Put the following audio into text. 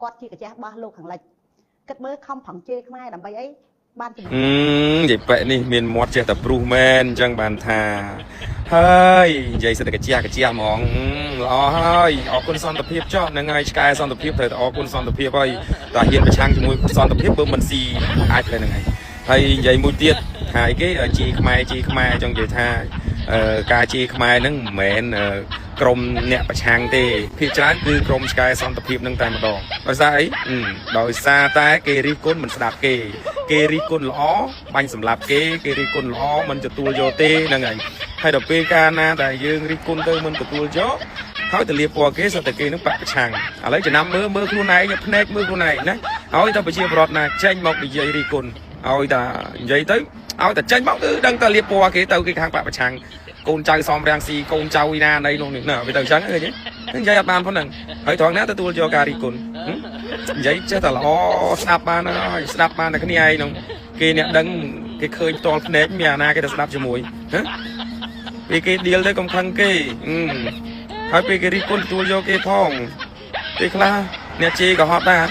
គាត់ជាកាជះរបស់លោកខាងលិចគិតមើលខំប្រឹងជេរខ្មែរដើម្បីអីបានចំណេញ និយាយប៉ែនេះមានមាត់ចេះតែព្រុសមែនអញ្ចឹងបានថាហើយនិយាយសិតតែកាជះកាជះហ្មងល្អហើយអរគុណសន្តិភាពចោះហ្នឹងហើយឆ្កែសន្តិភាពត្រូវតែអរគុណសន្តិភាពហើយតែហ៊ានប្រឆាំងជាមួយសន្តិភាពបើមិនស៊ីអាចទៅហ្នឹងហើយហើយនិយាយមួយទៀតថាអីគេជីខ្មែរជីខ្មែរចង់និយាយថាអឺការជីខ្មែរហ្នឹងមិនមែនក្រុមអ្នកប្រឆាំងទេភាគច្រើនគឺក្រុមឆ្កែសន្តិភាពហ្នឹងតែម្ដងដោយសារអីដោយសារតែគេរិះគន់មិនស្ដាប់គេ គេរិះគន់ល្អបាញ់សម្លាប់គេគេរិះគន់ល្អមិនទទួលយកទេហ្នឹងហើយហើយដល់ពេលកាលណាដែលយើងរិះគន់ទៅមិនទទួលយកហើយទៅលៀបពណ៌គេសត្វតែគេនឹងបាក់ប្រឆាំងឥឡូវចំណាំមើលមើលខ្លួនឯងភ្នែកមើលខ្លួនឯងណាឲ្យតែប្រជាពលរដ្ឋណាចេញមកនិយាយរិះគន់ឲ្យតែនិយាយទៅឲ្យតែចេញមកគឺដឹងតែលៀបពណ៌គេទៅគេខាងបាក់ប្រឆាំងកូនចៅសំរាំងស៊ីកូនចៅឯណាណីនោះនេះណាវាទៅអញ្ចឹងឃើញទេនិយាយអត់បានប៉ុណ្ណឹងហើយត្រង់ណាទទួលយកការរិះគន់និយាយចេះតែល្អស្ដាប់បានហើយស្ដាប់បានតែគ្នាឯងនោះគេអ្នកដឹងគេឃើញផ្ទាល់ភ្នែកមានអាណាគេទៅស្ដាប់ជាមួយហ៎ពេលគេដៀលទៅកុំខឹងគេហើយពេលគេរិះគន់ទទួលយកគេផងពេលខ្លះអ្នកជេរក៏ហត់ដែរ